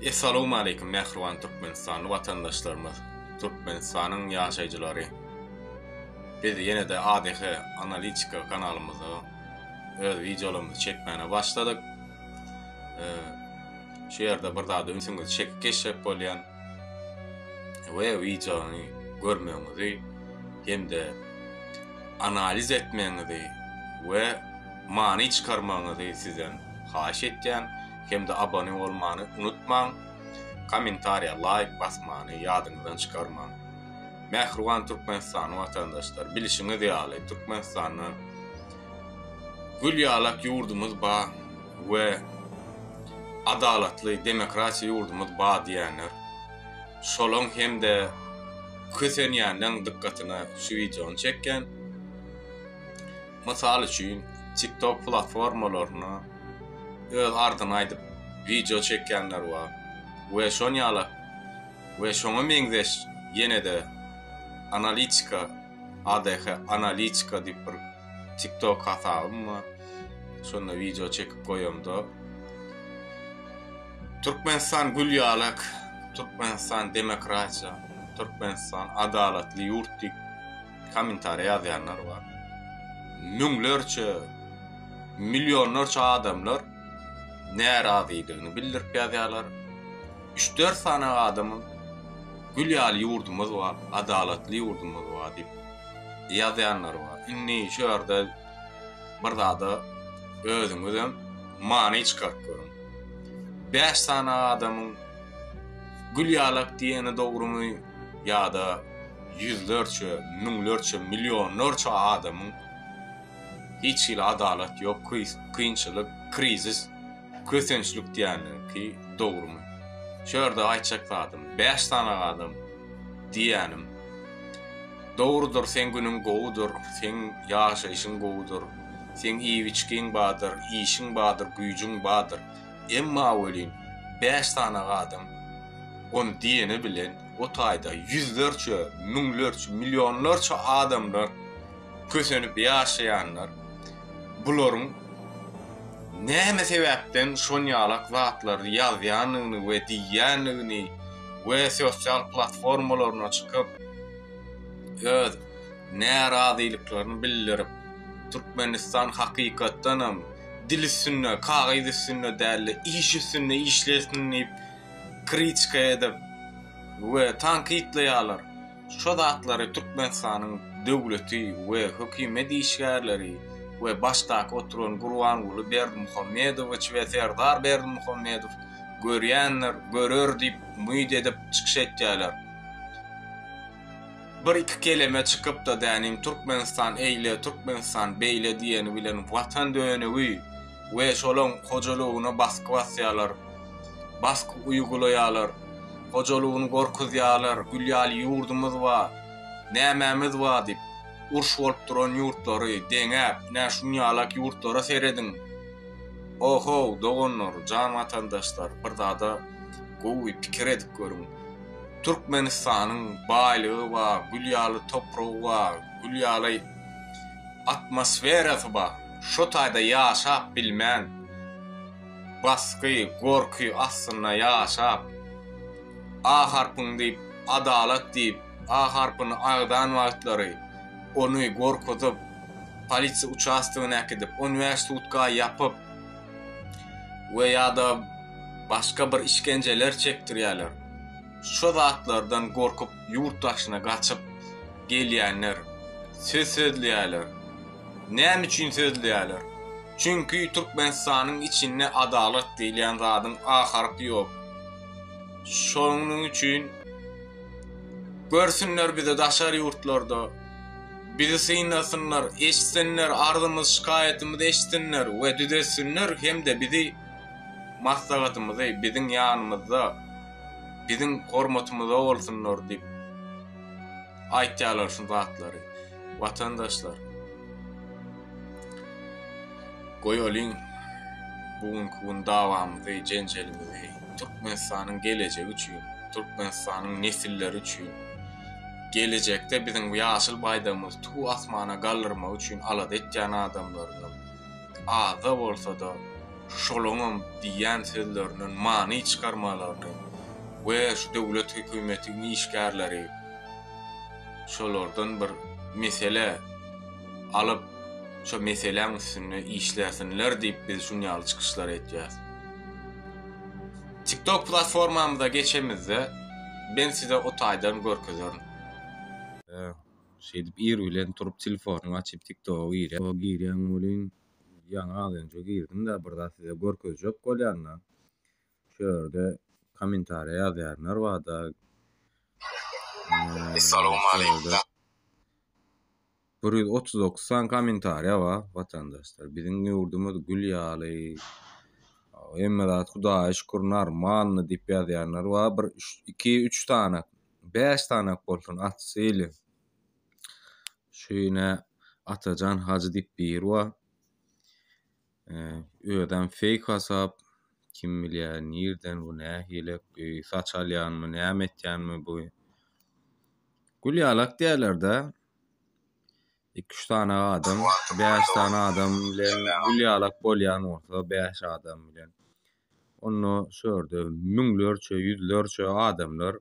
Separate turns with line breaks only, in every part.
Essalawmaleýkim mähriban Türkmenistanly watandaşlarymyz, Türkmenistanyň ýaşaýjylary. Biz ýene-de ADH Analitika kanalymyzda öz wideolarymyzy çekmäne başladyk. Şu ýerde bir zada ünsüňizi çekip geçjek bolýan we wideony görmegiňizi hem-de analiz etmegiňizi we many çykarmagyňyzy sizden haýyş etýän hem-de abone bolmany unutmaň, kommentariýa laýk basmany ýadyňyzdan çykarmaň. Mähriban Türkmenistanly watandaşlar, bilşiňiz ýaly Türkmenistanda gül ýalak ýurdumyz ba we adalatly demokratiýa ýurdumyz ba diýýänler, şolaň hem-de kösenýänleň dykgatyna şu wideony çekýän. Mysal üçin, TikTok platformalarynda öz arzyny aýdyp wideo çekýänler bar we şonýalak we şoňa meňzeş ýene-de analitika ADH analitika diýip bir TikTok hasabym bar. Şonda wideo çekip goýamda Türkmenistan gül ýalak, Türkmenistan demokratiýa, Türkmenistan adalatly ýurt diýip kommentariýa ýazýanlar bar. Müňlerçe, millionlarça adamlar närazylygyny bildirip ýazýarlar. Üç-dört sany adamyň gül ýaly ýurdumyz bar, adalatly ýurdumyz bar diýip ýazýanlar bar. Indi şu ýerde bir zada özüňizem many çykaryp görüň. Bäş sany adamyň gül ýalak diýeni dogrumy ýa-da ýüzlerçe, müňlerçe, millionlarça adamyň hiç hili adalat ýok, kynçylyk, krizis, kösençlik diýýänleriňki dogrumy? Şu ýerde aýtjak zadym, bäş sany adam diýýänim, dogrudyr, seň günüň gowudyr, seň ýaşaýşyň gowudyr, seň iýip-içgiň bardyr, işiň bardyr, güýjüň bardyr, emma welin bäş sany adam ony diýeni bilen o taýda ýüzlerçe, müňlerçe, millionlarça adamlar kösenip ýaşaýanlar bularyň näme sebäpden şonýalak zatlary ýazýandygyny we diýýändigini we sosial platformalaryna çykyp öz närazylyklaryny bildirip Türkmenistan hakykatdanam dil üstünde, kagyz üstünde dälde iş üstünde işlesin diýip kritika edip we tankytlaýarlar. Şo zatlary Türkmenistanyň döwleti we hökümet işgärleri we başdaky oturan Gurbanguly Berdimuhamedowiç we Serdar Berdimuhamedow görýändir, görer diýip umyt edip çykyş etýärler. Bir-iki keleme çykyp-da dänim Türkmenistan eýle, Türkmenistan beýle diýeni bilen watan dönügi we şolaň hojalygyna basgy basýarlar, basgy uýgulaýarlar, hojalygyny gorkuzýarlar, gül ýaly ýurdumyz bar, nämämiz bar diýip, uruş bolup duran ýurtlary deňäp, ine şunýalak ýurtlara serediň. Ohow, doganlar, jan watandaşlar, bir zada gowy pikir edip görüň. Türkmenistanyň baýlygy bar, gül ýaly topragy bar, gül ýaly atmosferasy bar. Şo taýda ýaşap bilmän, basgy, gorky astynda ýaşap, A harpyny diýip, adalat diýip, A harpyny agzan wagtlary ony gorkuzyp, polisiýa uçastogyna äkidip, on bäş sutka ýapyp we ýa-da başga bir işkenjeler çekdirýärler. Şo zatlardan gorkup ýurt daşyna gaçyp gelýänler söz sözleýärler. Näme üçin sözleýärler? Çünki Türkmenistanyň içinde adalat diýilýän zadyň A harpy ýok. Şonuň üçin görsünler bizi daşary ýurtlarda, bizi synlasynlar, eşitsinler, arzymyz, şikaýatymyzy eşitsinler we düzetsinler hem-de bizi maslahatymyzy biziň ýanymyzda, biziň hormatymyza bolsunlar diýip aýtýarlar şu zatlary. Watandaşlar, goýalyň bu günki gün dawamyzy, jenjelimizi Türkmenistanyň gelejegi üçin, Türkmenistanyň nesilleri üçin, gelejekde biziň bu ýaşyl baýdagymyzy tug asmana galdyrmak üçin alada etýän adamlarynyň azda bolsa-da. şolaňam diýýän sözlerinden many çykarmalaryny we şu döwlet hökümetiň işgärleri şolardan bir mesele alyp şo meseläň üstünde işlesinler diýip biz şun ýaly çykyşlar etýäs. TikTok platformamyza geçemizde men size o taýdan görkezerin.
Şeýdip ir bilen turup telefonyňy açyp TikToka girýäň. Girýäň welin ýaňy az önje girdim-de bir zat size görkezjek bolýan-da. Şu ýerde kommentariýa ýazýanlar bar-da. Şu ýerde 139 sany kommentariýa bar watandaşlar. Biziň ýurdumyz gül ýaly. Hemme zat Hudaýa şükür normalny diýip ýazýanlar bar. Bir 2 3 sany, 5 sany bolsun atsili. Şu ýene Atajan Hajy diýip biri bar. Özem fake hasap. Kim bilýär nirden bu nähili saç alýanmy näme etýänmi bu. Gül ýalak diýerler-dä. Iki-üç sany adam, bäş sany adam bilen gül ýalak bolýan bolsa bäş adam bilen. Onda şu ýerde müňlerçe, ýüzlerçe adamlar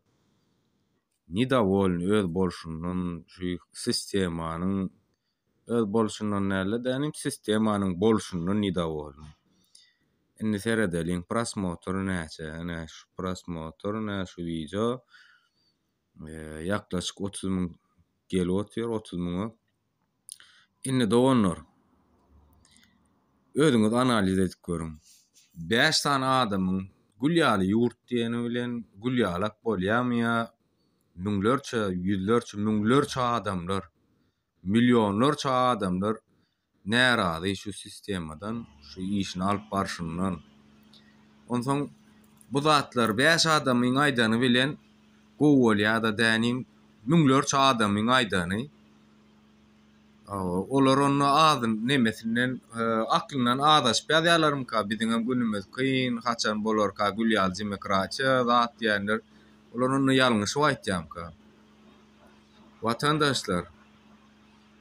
nedowolny öz bolşundan şu sistemanyň öz bolşundan däl-de dänim sistemanyň bolşundan nedowolny. Indi seredeliň prosmotr näçe, ine şu prosmotr, ine şu wideo. Ýaklaşyk 30 müň gelip otyr, 30 müňe. Indi doganlar, özüňiz analiz edip görüň. 5 sany adamyň gül ýaly ýurt diýeni bilen gül ýalak bolýarmy ýa müňlerçe, ýüzlerçe, müňlerçe adamlar, millionlarça adamlar närazy şu sistemadan, şu işini alyp barşyndan. Onsoň bu zatlar 5 adamyň aýdany bilen gowy bolýar-da dänim müňlerçe adamyň aýdany. Olar onda az nemesinden aklyndan azaşyp ýazýarlarmyka biziňem günümiz kyn, haçan bolarka gül ýaly demokratiýa zat diýenler. Olar onda ýalňyşyp aýtýarmyka? Watandaşlar!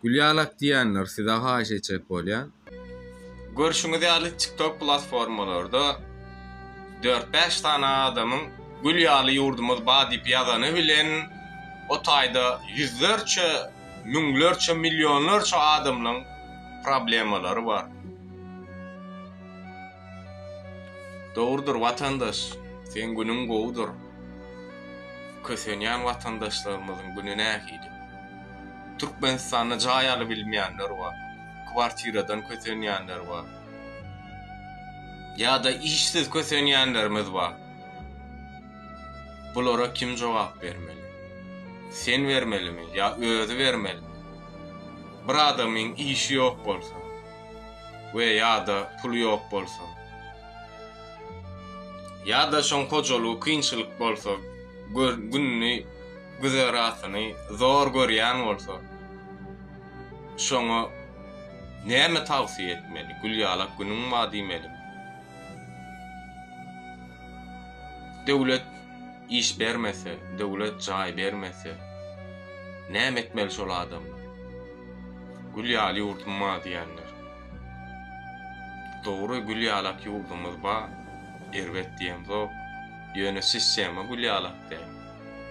Gül ýalak diýenler size haýyş etjek bolýan.
Görşüňiz ýaly TikTok platformalarda dört-bäş sany adamyň gül ýaly ýurdumyz bar diýip ýazany bilen o taýda ýüzlerçe, müňlerçe, millionlarça adamlaň problemalary bar. Dogrudyr watandaş, seň günüň gowudyr. Kösenýän watandaşlarymyzyň güni nähili? Türkmenistanda jaý alybilmeýänler bar. Kwartiradan kösenýänler bar. Ýa-da işsiz kösenýänlerimiz bar. Bulara kim jogap bermeli? Sen bermelimi ýa özi bermelimi? Bir adamyň işi ýok bolsa we ýa-da puly ýok bolsa, ýa-da şoň hojalygy kynçylyk bolsa, gününi güzerasyny zor görýän bolsa, şoňa näme tawsiýe etmeli? Gül ýalak günüň bar diýmelimi? Döwlet iş bermese, döwlet jaý bermese, näme etmeli şol adamlar? Gül ýaly ýurdum bar diýenler. Dogry gül ýalak ýurdumyz bar, erbet diýemzok. Ýöne sistema gül ýalak däl.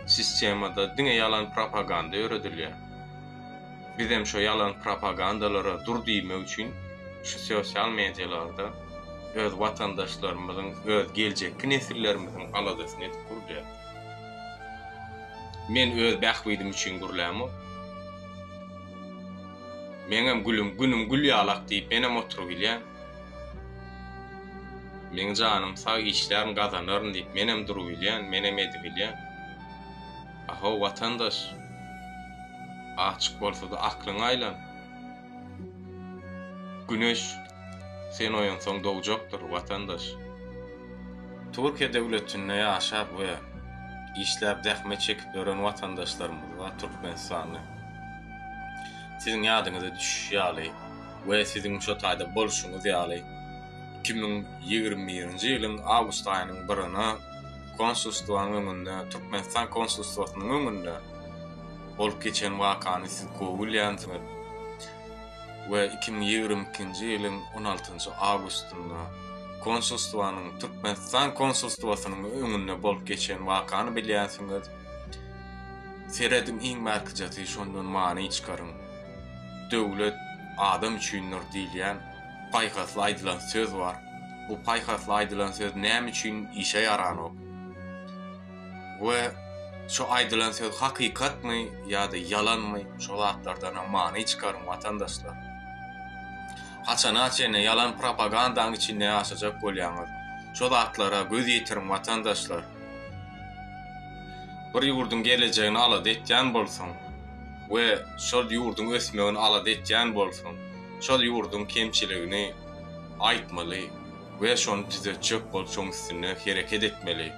Sistemada diňe ýalan propaganda ýöredilýär. Bizem şo ýalan propagandalara dur diýmek üçin şu sosial medialarda öz watandaşlarymyzyň, öz geljekki nesillerimiziň aladasyny edip gürlýäs. Men öz bähbidim üçin gürlämok. Meňem gülüm, günüm gül ýalak diýip menem oturybilýän. Meň janym sag işlärin gazanaryn diýip menem durubilýän, menem edibilýän. Ahow watandaş! Açyk bolsada aklyňa aýlan. Güneş sen oýansaň dogjakdyr watandaş. Türkiýe döwletinde ýaşap we işläp zähmet çekip ýören watandaşlarymyz bar Türkmenistanly. Siziň ýadyňyza düşüşi ýaly we siziň şo taýda bolşuňyz ýaly 2021-nji ýylyň awgust aýynyň birine konsulstwanyň öňünde Türkmenistan konsulstwasynyň öňünde bolup geçen wakany siz gowy bilýänsiňiz we 2022-nji ýylyň on altynjy awgustynda. Konsulstwanyň, Türkmenistan konsulstwasynyň öňünde bolup geçen wakany bilýänsiňiz. Serediň iň bärkijesi şondan many çykaryň. Döwlet adam üçindir diýilýän paýhasly aýdylan söz bar. Bu paýhasly aýdylan söz näme üçin işe ýaranok? We şo aýdylan söz hakykatmy ýa-da ýalanmy şo zatlardanam many çykaryň watandaşlar. Haçana çenli ýalan propagandaň içinde ýaşajak bolýaňyz? Şo zatlara göz ýetiriň watandaşlar. Bir ýurduň gelejegini alada etýän bolsaň we şol ýurduň ösmegini alada etýän bolsaň, şol ýurduň kemçiligini aýtmaly we şony düzetjek bolup şoň üstünde hereket etmeli.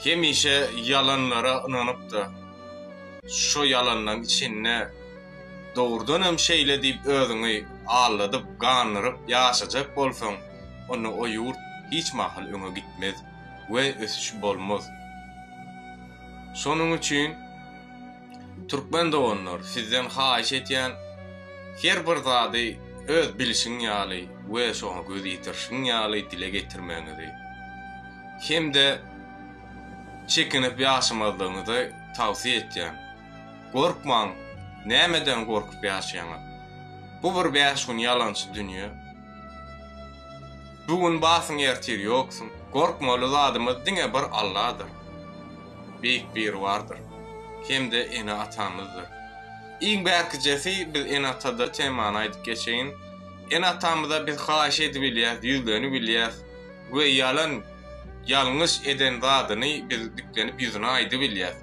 Hemişe ýalanlara ynanyp-da, şo ýalanlaň içinde Dogrudan hem şeýle diýip özüňi aldadyp, gandyryp ýaşajak bolsaň, onda o ýurt hiç mahal öňe gitmez we ösüş bolmaz. Şonuň üçin türkmen doganlar sizden haýyş etýän her bir zady öz bilşiň ýaly we şoňa göz ýetirişiň ýaly dile getirmegiňizi hem-de çekinip ýaşamazlygyňyzy tawsiýe etýän. Gorkmaň, nämeden gorkup ýaşaýaňyz? Bu bir bäş gün ýalançy dünýe. Bu gün barsyň ertir ýoksuň. Gorkmaly zadymyz diňe bir Alladyr. Beýik Biribardyr. Hem-de ene-atamyzdyr. Iň bärkijesi biz ene-atada temany aýdyp geçeýin. Ene-atamyza biz haýyş edibilýäs, ýüzlenibilýäs we ýalan, ýalňyş eden zadyny biz diklenip ýüzüne aýdybilýäs.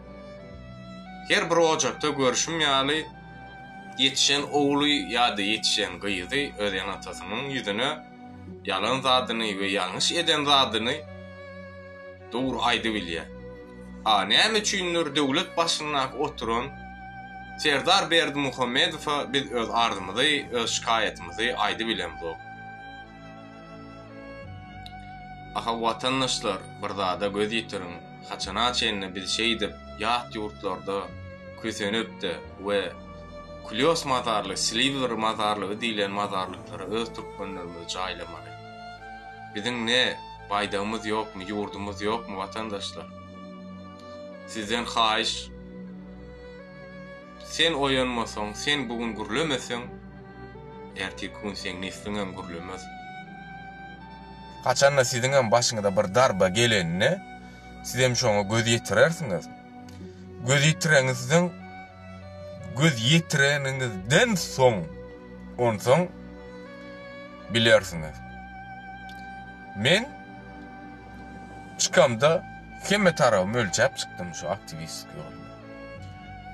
Her bir ojakda görşüm ýaly, ýetişen ogly ýa-da ýetişen gyzy öz ene-atasynyň ýüzüne ýalan zadyny we ýalňyş eden zadyny dogry aýdybilýär. A näme üçindir döwlet başyndaky oturan Serdar Berdimuhamedowa biz öz arzymyzy, öz şikaýatymyzy aýdybilemzok. Aha watandaşlar bir zada göz ýetiriň, haçana çenli biz şeýdip ýat ýurtlarda kösenip-de we Klýos mazarlygy, Silivri mazarlygy diýlen mazarlyklara öz türkmenlerimizi jaýlamaly. Biziň ne baýdagymyz ýokmy, ýurdumyz ýokmy watandaşlar? Sizden haýyş sen oýanmasaň, sen bu gün gürlemeseň, Ertirki gün seň nesliňem gürlemez. Haçanda siziňem başyňyza bir darba gelende, sizem şoňa göz ýetirersiňiz. Göz ýetireňizden göz ýetireniňizden soň onsoň bilersiňiz. Men çykamda hemme tarabymy ölçäp çykdym şu aktiwistlik ýoluna.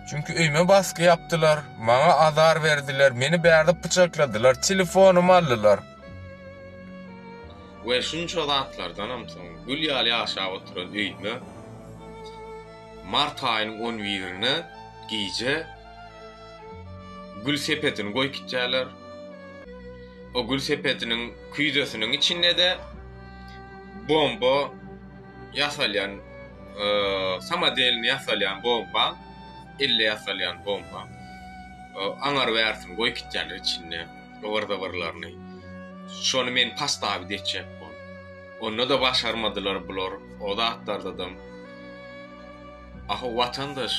Çünki öýüme basgy ýapdylar, maňa azar berdiler, meni bärde pyçakladylar, telefonymy aldylar. We şunça zatlardanam soň gül ýaly ýaşap oturan öýüme mart aýynyň on birine gije gül sepedini goýup gitýärler. O gül sepediniň küýzesiniň içinde-de bomba ýasalýan samodelny ýasalýan bomba, elle ýasalýan bomba. Aňar bärsini goýup gitýärler içinde ybyrdybyrylaryny. Şony men postawi etjek bol. Onda-da başarmadylar bular o zatlardadam. Aho watandaş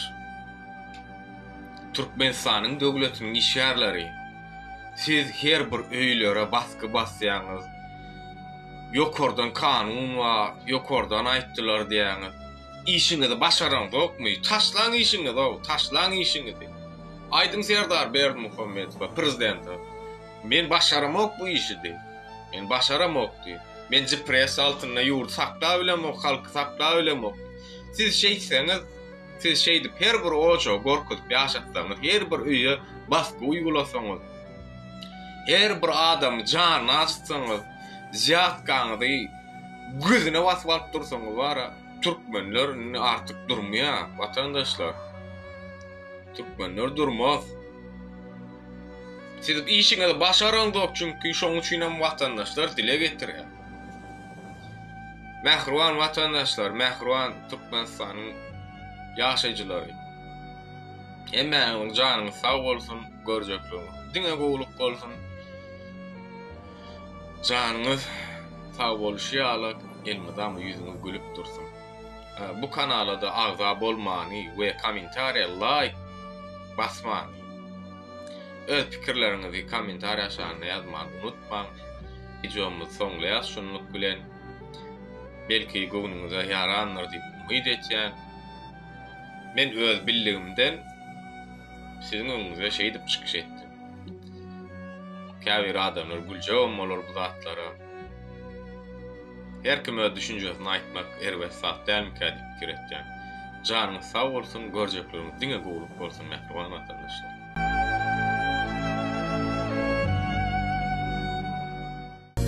Türkmenistanyň döwletiniň işgärleri siz her bir öýlere basgy basýaňyz. Ýokardan kanun bar, ýokardan aýtdylar diýýäňiz. Işiňizi başaraňzokmy? Taşlaň işiňizi-ow, taşlaň işiňizi. Aýdyň Serdar Berdimuhamedowa, prezidente, Men başaramok bu işi diý. Men başaramok diý. Men GPS altynda ýurdy saklap bilemok, halky saklap bilemok. Siz şeýtseňiz, siz şeýdip her bir ojagy gorkuzyp ýaşatsaňyz, her bir öýe basgy uýgulasaňyz, Her bir adamy janyny ajytsaňyz, wzýatkaňyzy gözüne basyp alyp dursaňyz bara, türkmenler indi artyk durmaýar, watandaşlar. Türkmenler durmaz. Siz işiňizi başaraňzok çünki şoň üçin hem watandaşlar dile getirýär. Mähriban watandaşlar, mähriban Türkmenistanyň ýaşaýjylary. Hemmäňiziň janyňyz sag bolsun, görjekligiňiz diňe gowulyk bolsun. Janyňyz sag bolşy ýaly elmydama ýüzüňiz gülüp dursun. Bu kanalada agza bolmany we kommentariýa laýk basmany öz pikirleriňizi kommentariýa aşagynda ýazmany unutmaň. Wideomyzy soňlaýas şunluk bilen. Belki göwnüňize ýarandyr diýip umyt etýän. Men öz bildigimden siziň öňüňizde şeýdip çykyş etdim. Käbir adamlar güljegem bolar bu zatlara. Her kim öz düşünjesini aýtmak erbet zat dälmikä diýip pikir etýän. Janyňyz sag bolsun, görjekleriňiz diňe gowulyk bolsun mähriban watandaşlar.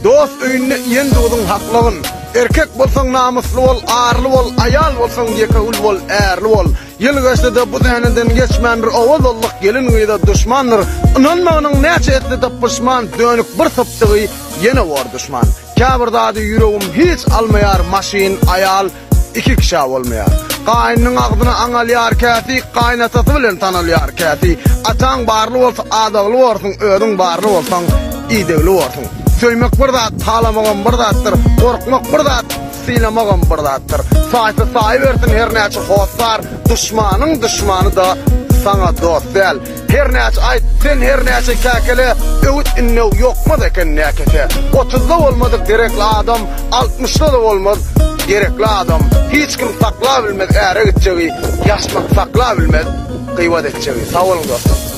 Dost öýünde iýen duzuň haklagyn. Erkek bolsaň namysly bol, arly bol, aýal bolsaň ýeke gül bol, ärli bol. Ýyl geçse-de bu sähneden geçmändir, owaz boldyk gelin-gyza duşmandyr. Ynanmagynyň näçe etse-de pyşman, dönük bir sypdygy ýene bor duşman. Käbir zady ýüregim hiç almaýar, maşyn, aýal, Iki kişä bolmaýar. Gaýnynyň agzyna aňalýar käsi, gaýynatasy bilen tanalýar käsi. Ataň barly bolsa adagly borsuň, özüň barly bolsaň idegli borsuň. Söýmek bir zat, halamagam bir zatdyr, gorkmak bir zat, sylamagam bir zatdyr. Saýsa saýybersin hernäçe hossar, duşmanyň duşmany-da saňa dost däl. Her näçe aýt, sen her näçe käkele, öwüt-ündew ýokmaz eken näkese. Otuzda bolmadyk derekli adam, altmyşda-da bolmaz gerekli adam. Hiç kim saklabilmez äre gitjegi, ýaşmak saklabilmez gybat etjegi. Sag boluň dostlar.